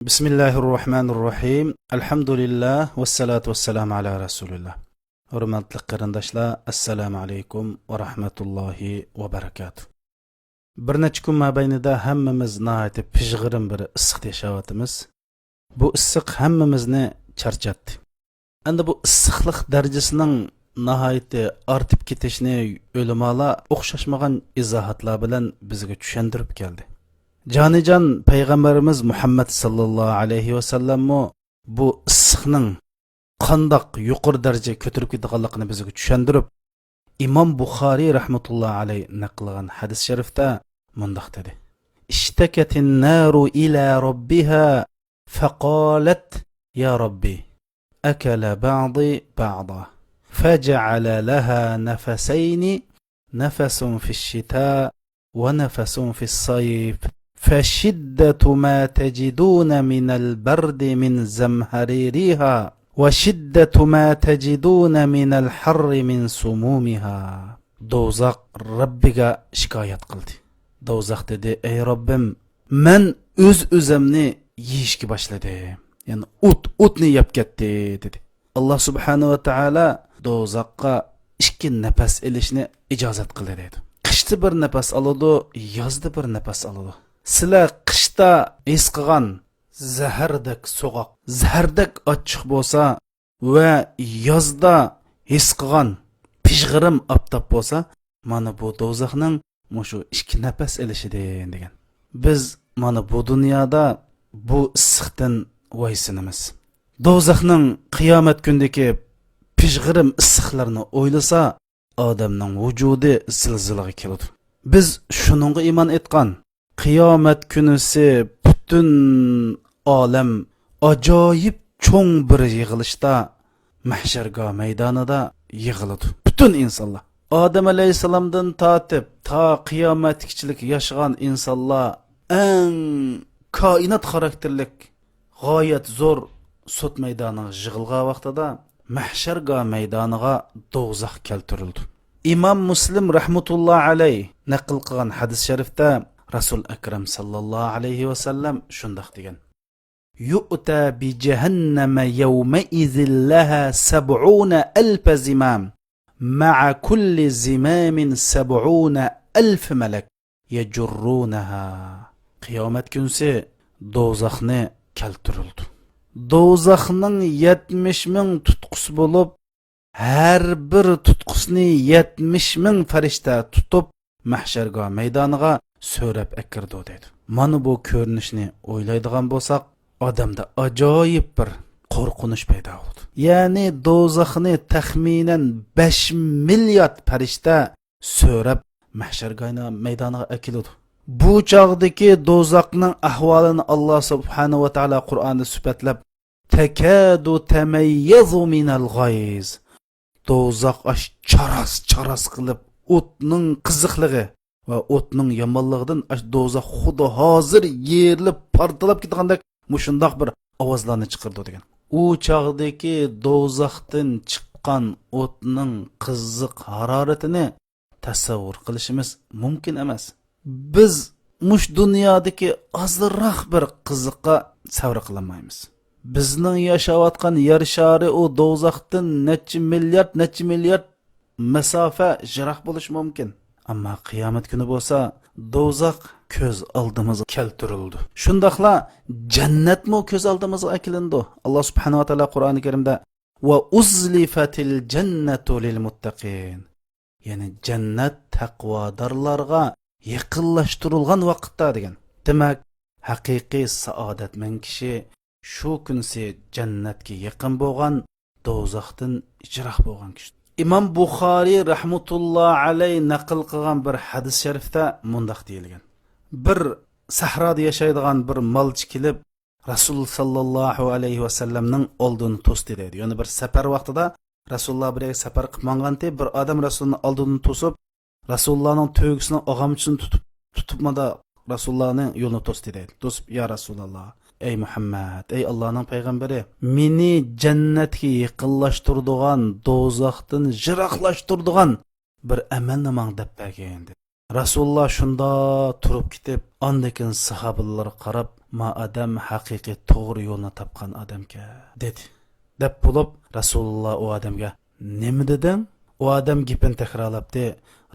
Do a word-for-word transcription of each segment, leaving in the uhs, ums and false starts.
بسم الله الرحمن الرحيم. الحمد لله والصلاة والسلام على رسول الله. ھۆرمەتلىك قېرىنداشلار، ئەسسالامۇ ئەلەيكۇم ۋە رەھمەتۇللاھى ۋە بەرىكاتۇھ. بىر نەچچە كۈن مابەينىدە ھەممىمىز ناھايىتى پىژغىرىم بىر ئىسسىقتا ياشاۋاتىمىز. بۇ ئىسسىق ھەممىمىزنى چارچاتتى. ئەمدى بۇ ئىسسىقلىق دەرىجىسىنىڭ ناھايىتى ئارتىپ كېتىشىنى ئۆلىمالار ئوخشاشمىغان ئىزاھاتلار بىلەن بىزگە چۈشەندۈرۈپ كەلدى. جانىجان پەيغەمبىرىمىز مۇھەممەد ساللاللاھۇ ئەلەيھى ۋەسەللەممۇ بۇ ئىسسىقنىڭ قانداق يۇقىرى دەرىجىگە كۆتۈرۈپ كېتىدىغانلىقىنى بىزگە چۈشەندۈرۈپ، ئىمام بۇخارىي رەھمەتۇللاھى ئەلەيھ نەقىل قىلغان ھەدىس شەرىفتە مۇنداق دېدى: اشتكت النار إلى ربها فقالت: يا رب، أكل بعضي بعضا، فجعل لها نفسين، نفس في الشتاء ونفس في الصيف، فشدة ما تجدون من البرد من زمهريرها، وشدة ما تجدون من الحر من سمومها. دوزاخ رەببىگە شىكايەت قىلدى. دوزاخ دېدى: ئەي رەببىم، مەن ئۆز-ئۆزۈمنى يېيىشكە باشلىدىم. يەنى ئوت ئوتنى يەپ كەتتى، دېدى. ئاللا سۇبھانەھۇ ۋە تائالا دوزاخقا ئىككى نەپەس ئېلىشنى ئىجازەت قىلدى، دەيدۇ. قىشتا بىر نەپەس ئالىدۇ، يازدا بىر نەپەس ئالىدۇ. سىلەر قىشتا ھېس قىلغان زەھەردەك سوغۇق، زەھەردەك ئاچچىق بولسا ۋە يازدا ھېس قىلغان پىژغىرىم ئاپتاپ بولسا، مانا بۇ دوزاخنىڭ مۇشۇ ئىككى نەپەس ئېلىشىدىن، دېگەن. بىز مانا بۇ دۇنيادا بۇ ئىسسىقتىن ۋايسىنىمىز. دوزاخنىڭ قىيامەت كۈنىدىكى پىژغىرىم ئىسسىقلىرىنى ئويلىسا، ئادەمنىڭ ۋۇجۇدى زىلزىلىگە كېلىدۇ. بىز شۇنىڭغا ئىمان ئېيتقان. قىيامەت كۈنىسى پۈتۈن ئالەم ئاجايىپ چوڭ بىر يىغىلىشتا مەھشەرگاھ مەيدانىدا يىغىلىدۇ. پۈتۈن ئىنسانلار. ئادەم ئەلەيھىسسالامدىن تارتىپ تا قىيامەتكىچىلىك ياشىغان ئىنسانلار ئەڭ كائىنات خاراكتېرلىك غايەت زور سوت مەيدانىغا يىغىلغان ۋاقتىدا مەھشەرگاھ مەيدانىغا دوزاخ كەلتۈرۈلىدۇ. ئىمام مۇسلىم رەھمەتۇللا ئەلەيھ نەقىل قىلغان ھەدىس شەرىفتە رەسۇل ئەكرەم ساللاللاھۇ ئەلەيھى ۋەسەللەم شۇنداق دېگەن: يؤتى بجهنم يومئذ لها سبعون ألف زمام، مع كل زمام سبعون ألف ملك يجرونها. قىيامەت كۈنسى دوزاخنى كەلتۈرۈلىدۇ. دوزاخنىڭ يەتمىش مىڭ تۇتقۇسى بولۇپ، ھەر بىر تۇتقۇسىنى يەتمىش مىڭ پەرىشتە تۇتۇپ، مەھشەرگاھ مەيدانىغا سۆرەپ ئەكىرىدۇ، دەيدۇ. مانا بۇ كۆرۈنۈشنى ئويلايدىغان بولساق، ئادەمدە ئاجايىپ بىر قورقۇنچ پەيدا بولىدۇ. يەنى دوزاخنى تەخمىنەن بەش مىليارد پەرىشتە سۆرەپ مەھشەرگاھ مەيدانىغا ئەكېلىدۇ. بۇ چاغدىكى دوزاخنىڭ ئەھۋالىنى ئاللا سۇبھانەھۇ ۋە تائالا قۇرئاندا سۈپەتلەپ، تكاد تميز من الغيظ. دوزاخ ئاش چاراس-چاراس قىلىپ، ئوتنىڭ قىزىقلىقى ۋە ئوتنىڭ يامانلىقىدىن ئاش دوزاخ خۇددى ھازىر يېرىلىپ پارتلاپ كېتىدىغاندەك مۇشۇنداق بىر ئاۋازلارنى چىقىرىدۇ دېگەن. ئۇ چاغدىكى دوزاختىن چىققان ئوتنىڭ قىزىق ھارارىتىنى تەسەۋۋۇر قىلىشىمىز مۇمكىن ئەمەس. بىز مۇش دۇنيادىكى ئازراق بىر قىزىققا سەۋر قىلالمايمىز. بىزنىڭ ياشاۋاتقان يەر شارى ئۇ دوزاختىن نەچچە مىليارد، نەچچە مىليارد مەسافە يىراق بولۇشى مۇمكىن. ئەمما قىيامەت كۈنى بولسا دوزاخ كۆز ئالدىمىزغا كەلتۈرۈلىدۇ. شۇنداقلا جەننەتمۇ كۆز ئالدىمىزغا ئەكېلىنىدۇ. ئاللا سۇبھانەھۇ ۋە تائالا قۇرئانى كەرىمدە، وأزلفت الجنة للمتقين. يەنى جەننەت تەقۋادارلارغا يېقىنلاشتۇرۇلغان ۋاقىتتا دېگەن. دېمەك، ھەقىقىي سائادەتمەن كىشى شۇ كۈنسى جەننەتكە يېقىن بولغان، دوزاختىن يىراق بولغان كىشى. ئىمام بۇخارىي رەھمەتۇللا ئەلەي نەقىل قىلغان بىر ھەدىس شەرىفتە مۇنداق دېيىلگەن: بىر سەھرادا ياشايدىغان بىر مالچى كېلىپ، رەسۇل ساللاللاھۇ ئەلەيھى ۋەسەللەمنىڭ ئالدىنى توستى دەيدۇ. يەنى بىر سەپەر ۋاقتىدا رەسۇللار بىر يەرگە سەپەر قىلىپ ماڭغانتى، بىر ئادەم رەسۇلنى ئالدىدىن توسۇپ، رەسۇللارنىڭ تۆگىسىنىڭ ئاغامچىسىنى تۇتۇپ، تۇتۇپ مادا رەسۇللارنىڭ يولىنى توستى دەيدۇ. توسۇپ، يا رەسۇلاللا، ئەي مۇھەممەد، ئەي ئاللانىڭ پەيغەمبىرى، مېنى جەننەتكە يېقىنلاشتۇرىدىغان، دوزاختىن يىراقلاشتۇرىدىغان بىر ئەمەلنى ماڭا دەپ بەرگىن، دېدى. رەسۇلۇللا شۇندا تۇرۇپ كېتىپ، ئاندىن كېيىن ساھابىلەرگە قاراپ ما ئادەم ھەقىقىي توغرا يولنى تاپقان ئادەمكەن، دېدى. دەپ بولۇپ، رەسۇلۇللا ئۇ ئادەمگە، نېمە دېدىڭ؟ ئۇ ئادەم گېپىنى تەكرارلاپتى.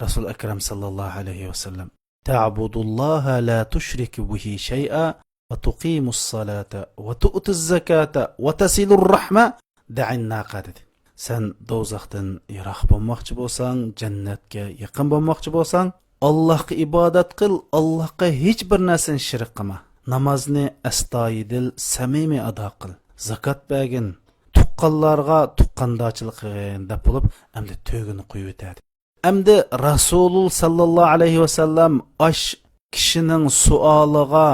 رەسۇل ئەكرەم ساللاللاھۇ ئەلەيھى ۋەسەللەم، تەبۇدۇللاھە لا تۇشرىكۇ بىھى شەيئا ۋە تۇقىمۇسسالاتا ۋە تۇئتىززاكاتا ۋە تەسىلۇررەھمە دەئىنناقە، دېدى. سەن دوزاختىن يىراق بولماقچى بولساڭ، جەننەتكە يېقىن بولماقچى بولساڭ، ئاللاھقا ئىبادەت قىل، ئاللاھقا ھېچ بىر نەرسىنى شېرىك قىلما. نامازنى ئەستايىدىل، سەمىمىي ئادا قىل. زاكات بەرگىن، تۇغقانلارغا تۇغقاندارچىلىق قىلغىن، دەپ بولۇپ، ئەمدى تۆگىنى قويۇۋېتەدى. ئەمدى رەسۇلۇل ساللاللاھۇ ئەلەيھى ۋەسەللەم ئاش كىشىنىڭ سوئالىغا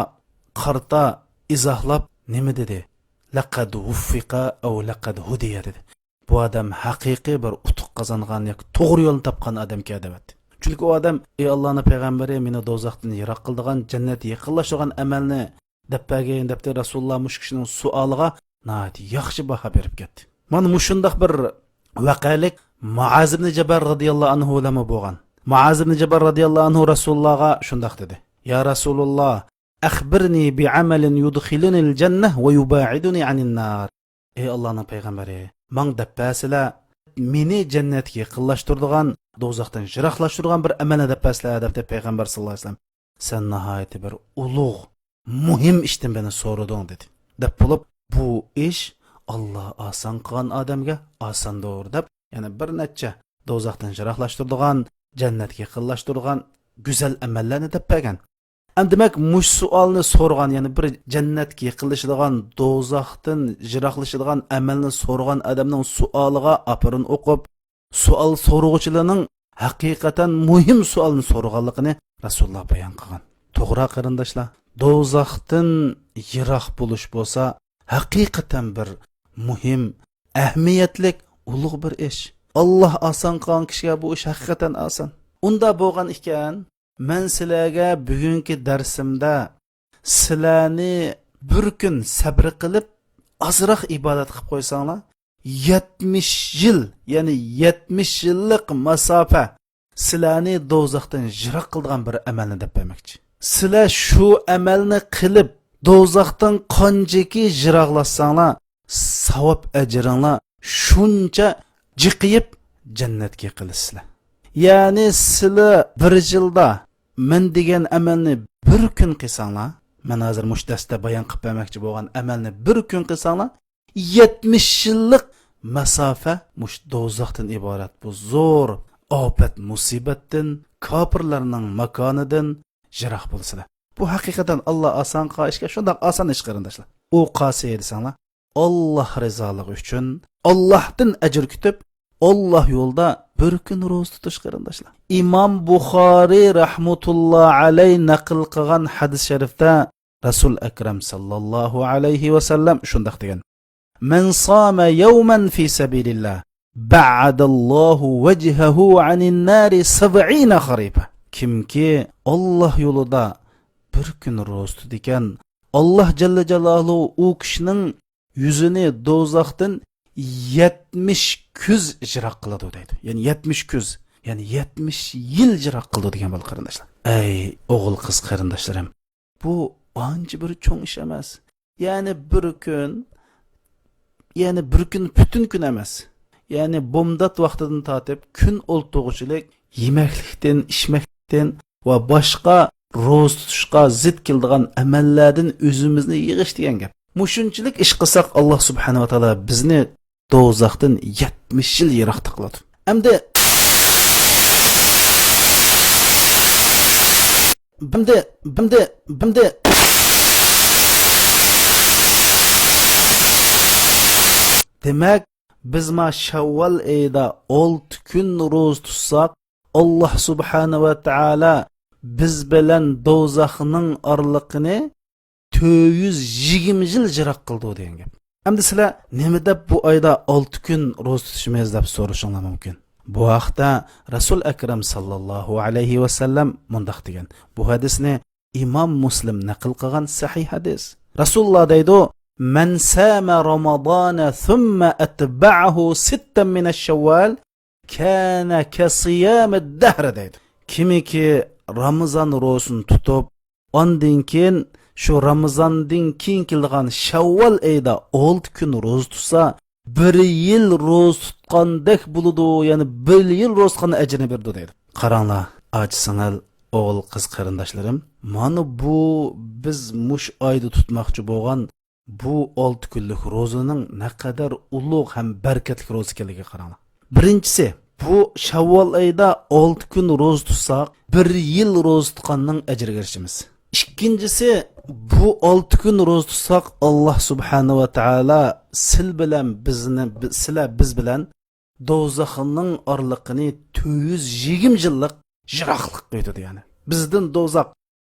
قارىتا ئىزاھلاپ نېمە دېدى؟ لەقەد ۋۇففىقە ئەۋ لەقەد ھۇدىيە، دېدى. بۇ ئادەم ھەقىقىي بىر ئۇتۇق قازانغان ياكى توغرا يولنى تاپقان ئادەمكەن، دەۋەتتى. چۈنكى ئۇ ئادەم، ئى ئاللانىڭ پەيغەمبىرى، مېنى دوزاختىن يىراق قىلىدىغان، جەننەتكە يېقىنلاشتۇرغان ئەمەلنى دەپ بەرگىن، دەپتۇ. رەسۇلۇللا مۇشۇ كىشىنىڭ سوئالىغا ناھايىتى ياخشى باھا بېرىپ كەتتى. مانا مۇشۇنداق بىر ۋەقەلىك مۇئاز ئىبنى جەبەل رازىياللاھۇ ئەنھۇ بىلەنمۇ بولغان. مۇئاز ئىبنى جەبەل رازىياللاھۇ ئەنھۇ رەسۇلۇللاغا شۇنداق دېدى: يا رەسۇلۇللا، ئەخبىرنى بىئەمەلىن يۇدخىلۇنىل جەننە ۋە يۇبائىدۇنى ئەنىن نار. ئى ئاللانىڭ پەيغەمبىرى، ماڭا دەپ بەرسىلە، مېنى جەننەتكە يېقىنلاشتۇرىدىغان، دوزاختىن يىراقلاشتۇرىدىغان بىر ئەمەلنى دەپ بەرسىلە، دەپتۇ پەيغەمبەر ساللاللاھۇ ئەلەيھى ۋەسەللەم. سەن ناھايىتى بىر ئۇلۇغ، مۇھىم ئىشتىن مېنى سورىدىڭ، دېدى. دەپ بولۇپ، بۇ ئىش ئاللا ئاسان قىلغان ئادەمگە ئاساندۇر، دەپ، يەنە بىر نەچچە دوزاختىن يىراقلاشتۇرىدىغان، جەننەتكە يېقىنلاشتۇرىدىغان گۈزەل ئەمەللەرنى دەپ بەرگەن. ئەمدى دېمەك، مۇشۇ سوئالنى سورىغان، يەنى بىر جەننەتكە يېقىنلىشىدىغان، دوزاختىن يىراقلىشىدىغان ئەمەلنى سورىغان ئادەمنىڭ سوئالىغا ئاپىرىن ئوقۇپ، سوئال سورىغۇچىلارنىڭ ھەقىقەتەن مۇھىم سوئالنى سورىغانلىقىنى رەسۇلۇللا بايان قىلغان. توغرا، قېرىنداشلار، دوزاختىن يىراق بولۇش بولسا، ھەقىقەتەن بىر مۇھىم، ئەھمىيەتلىك، ئۇلۇغ بىر ئىش. ئاللا ئاسان قىلغان كىشىگە بۇ ئىش ھەقىقەتەن ئاسان. ئۇندا بولغان ئىكەن، مەن سىلەرگە بۈگۈنكى دەرسىمدە سىلەرنى بىر كۈن سەبرى قىلىپ، ئازراق ئىبادەت قىلىپ قويساڭلار، يەتمىش يىل، يەنى يەتمىش يىللىق ماسافە سىلەرنى دوزاختىن يىراق قىلىدىغان بىر ئەمەلنى دەپ بەرمەكچى. سىلەر شۇ ئەمەلنى قىلىپ، دوزاختىن قانچىكى يىراقلاشساڭلار، ساۋاب ئەجرىڭلار شۇنچە جىقىيىپ، جەننەتكە يېقىنلىشىسىلەر. يەنى سىلەر بىر يىلدا مەن دېگەن ئەمەلنى بىر كۈن قىلساڭلار، مەن ھازىر مۇشۇ دەرستە بايان قىلىپ بەرمەكچى بولغان ئەمەلنى بىر كۈن قىلساڭلار، يەتمىش يىللىق ماسافە مۇشۇ دوزاختىن ئىبارەت بۇ زور ئاپەت مۇسىبەتتىن، كاپىرلارنىڭ ماكانىدىن يىراق بولىسىلەر. بۇ ھەقىقەتەن ئاللا ئاسان قىلغان ئىشكەن، شۇنداق ئاسان ئىش، قېرىنداشلار. ئۇ قاسى دېسەڭلار، ئاللا رىزالىقى ئۈچۈن، ئاللاھتىن ئەجىر كۈتۈپ، ئاللا يولىدا بىر كۈن روزا تۇتۇش، قېرىنداشلار. ئىمام بۇخارىي رەھمەتۇللا ئەلەي نەقىل قىلغان ھەدىس شەرىفتە رەسۇل ئەكرەم ساللاللاھۇ ئەلەيھى ۋەسەللەم شۇنداق دېگەن: مەن سامە يەۋمەن فى سەبىلىللا، بەئەدەللاھۇ ۋەجھەھۇ ئەنىن نارى سەبئىنە خەرىپە. كىمكى ئاللا يولىدا بىر كۈن روزا تۇتىدىكەن، ئاللا جەللە جالالۇھۇ ئۇ كىشىنىڭ يۈزىنى دوزاختىن يەتمىش كۈز يىراق قىلىدۇ، دەيدۇ. يەنى يەتمىش كۈز، يەنى يەتمىش يىل يىراق قىلىدۇ دېگەن بولدى، قېرىنداشلار. ئەي ئوغۇل قىز قېرىنداشلىرىم، بۇ ئانچە بىر چوڭ ئىش ئەمەس. يەنى بىر كۈن، يەنى بىر كۈن، پۈتۈن كۈن ئەمەس. يەنى بومدات ۋاقتىدىن تارتىپ كۈن ئولتۇرغۇچىلىك يېمەكلىكتىن، ئىچمەكلىكتىن ۋە باشقا روزا تۇتۇشقا زىت كېلىدىغان ئەمەللەردىن ئۆزىمىزنى يىغىش دېگەن گەپ. مۇشۇنچىلىك ئىش قىلساق، ئاللا سۇبھانەھۇ ۋە تائالا بىزنى دوزاختىن يەتمىش يىل يىراقتا قىلىدۇ. ئەمدى، بىمدى، بىمدى، بىمدى. دېمەك، بىز ما شەۋۋال ئېيىدا ئالتە كۈن روزا تۇتساق، ئاللا سۇبھانەھۇ ۋە تائالا بىز بىلەن دوزاخنىڭ ئارىلىقىنى تۆت يۈز يىگىرمە يىل يىراق قىلىدۇ دېگەن گەپ. ئەمدى سىلەر نېمە دەپ بۇ ئايدا ئالتە كۈن روزا تۇتۇشىمىز دەپ سورىشىڭلار مۇمكىن. بۇ ھەقتە رەسۇل ئەكرەم ساللاللاھۇ ئەلەيھى ۋەسەللەم مۇنداق دېگەن. بۇ ھەدىسنى ئىمام مۇسلىم نەقىل قىلغان سەھىھ ھەدىس. رەسۇلۇللا دەيدۇ: مەن سامە رامضانە ثم أتبعه ستا من شوال كان كصيام الدهر، دەيدۇ. كىمكى رامىزان روزىسىنى تۇتۇپ، ئاندىن كېيىن شۇ رامىزاندىن كېيىن كېلىدىغان شەۋۋال ئېيىدا ئالتە كۈن روزا تۇتسا، بىر يىل روزا تۇتقاندەك بولىدۇ، يەنى بىر يىل روزا تۇتقان ئەجرىنى بېرىدۇ دەيدۇ. قاراڭلار، ئاچا-سىڭىل، ئوغۇل-قىز قېرىنداشلىرىم، مانا بۇ بىز مۇشۇ ئايدا تۇتماقچى بولغان بۇ ئالتە كۈنلۈك روزىنىڭ نەقەدەر ئۇلۇغ ھەم بەرىكەتلىك روزا ئىكەنلىكىگە قاراڭلار. بىرىنچىسى، بۇ شەۋۋال ئايدا ئالتە كۈن روزا تۇتساق، بىر يىل روزا تۇتقاننىڭ ئەجرىگە ئېرىشىمىز. ئىككىنچىسى، بۇ ئالتە كۈن روزا تۇتساق، ئاللا سۇبھانە ۋە تائالا سىل بىلەن بىزنى، بى-، سىلە بىز بىلەن دوزاخنىڭ ئارىلىقىنى تۆت يۈز يىگىرمە يىللىق يىراقلىق قويدى، يەنى بىزدىن دوزاخ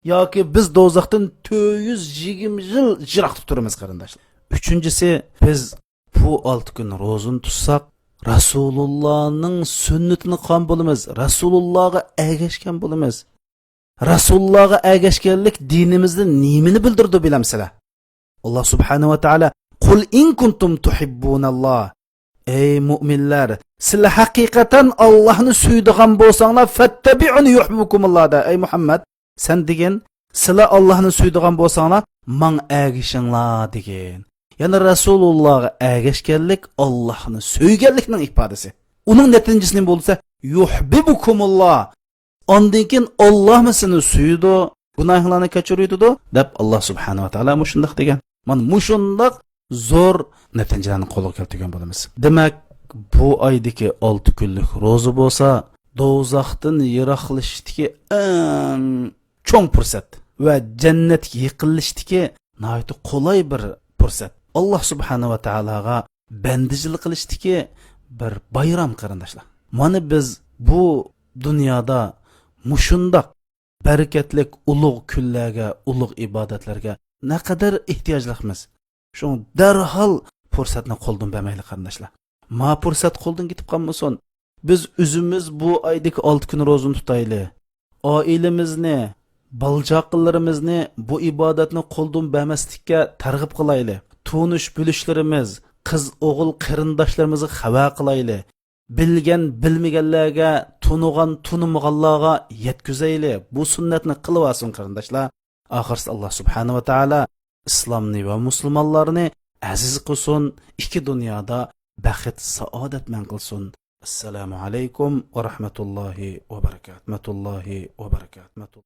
ياكى بىز دوزاختىن تۆت يۈز يىگىرمە يىل يىراقتا تۇرىمىز، قېرىنداشلار. ئۈچىنچىسى، بىز بۇ ئالتە كۈن روزىنى تۇتساق، رەسۇلۇللانىڭ سۈننىتىنى قىلغان بولىمىز، رەسۇلۇللاغا ئەگەشكەن بولىمىز. رەسۇلۇللاغا ئەگەشكەنلىك دىنىمىزدە نېمىنى بىلدۈرىدۇ بىلەمسىلەر؟ ئاللا سۇبھانە ۋە تائالا، قۇل ئىن كۇنتۇم تۇھىببۇناللا. ئەي مۇئمىنلەر، سىلەر ھەقىقەتەن ئاللاھنى سۆيىدىغان بولساڭلار، فەتتەبىئۇنى يۇھبىبكۇمۇللا دە. ئەي مۇھەممەد، سەن دېگىن، سىلەر ئاللاھنى سۆيىدىغان بولساڭلار، ماڭا ئەگىشىڭلار دېگىن. يەنى رەسۇلۇللاغا ئەگەشكەنلىك ئاللاھنى سۆيگەنلىكنىڭ ئىپادىسى. ئۇنىڭ نەتىجىسى نېمە بولسا، يۇھبىبكۇمۇللا. ئاندىن كېيىن ئاللاھمۇ سېنى سۆيىدۇ، گۇناھىڭلارنى كەچۈرۈۋېتىدۇ، دەپ ئاللا سۇبھانە ۋە تائالا مۇشۇنداق دېگەن. مانا مۇشۇنداق زور نەتىجىلەرنى قولغا كەلتۈرگەن بولىمىز. دېمەك، بۇ ئايدىكى ئالتە كۈنلۈك روزا بولسا، دوزاختىن يىراقلىشىشتىكى ئەڭ چوڭ پۇرسەت ۋە جەننەتكە يېقىنلىشىشتىكى ناھايىتى قولاي بىر پۇرسەت. ئاللا سۇبھانە ۋە تائالاغا بەندىچىلىك قىلىشتىكى بىر بايرام، قېرىنداشلار. مانا بىز بۇ دۇنيادا مۇشۇنداق بەرىكەتلىك ئۇلۇغ كۈنلەرگە، ئۇلۇغ ئىبادەتلەرگە نەقەدەر ئېھتىياجلىقمىز. شۇڭا دەرھال پۇرسەتنى قولدىن بەرمەيلى، قېرىنداشلار. ما پۇرسەت قولدىن كېتىپ قالمىسۇن. بىز ئۆزىمىز بۇ ئايدىكى ئالتە كۈن روزىنى تۇتايلى. ئائىلىمىزنى، بالا-چاقىلىرىمىزنى بۇ ئىبادەتنى قولدىن بەرمەسلىككە تەرغىب قىلايلى. تونۇش-بىلىشلىرىمىز، قىز-ئوغۇل قېرىنداشلىرىمىزغا خەۋەر قىلايلى. بىلگەن-بىلمىگەنلەرگە، تونۇغان-تونۇمىغانلارغا يەتكۈزەيلى. بۇ سۈننەتنى قىلىۋالسۇن، قېرىنداشلار. ئاخىرسىدا ئاللا سۇبھانە ۋە تائالا ئىسلامنى ۋە مۇسۇلمانلارنى ئەزىز قىلسۇن، ئىككى دۇنيادا بەخت-سائادەتمەن قىلسۇن. ئەسسالامۇ ئەلەيكۇم ۋە رەھمەتۇللاھى ۋە بەرىكاتۇھ. رەھمەتۇللاھى ۋە بەرىكاتۇھ.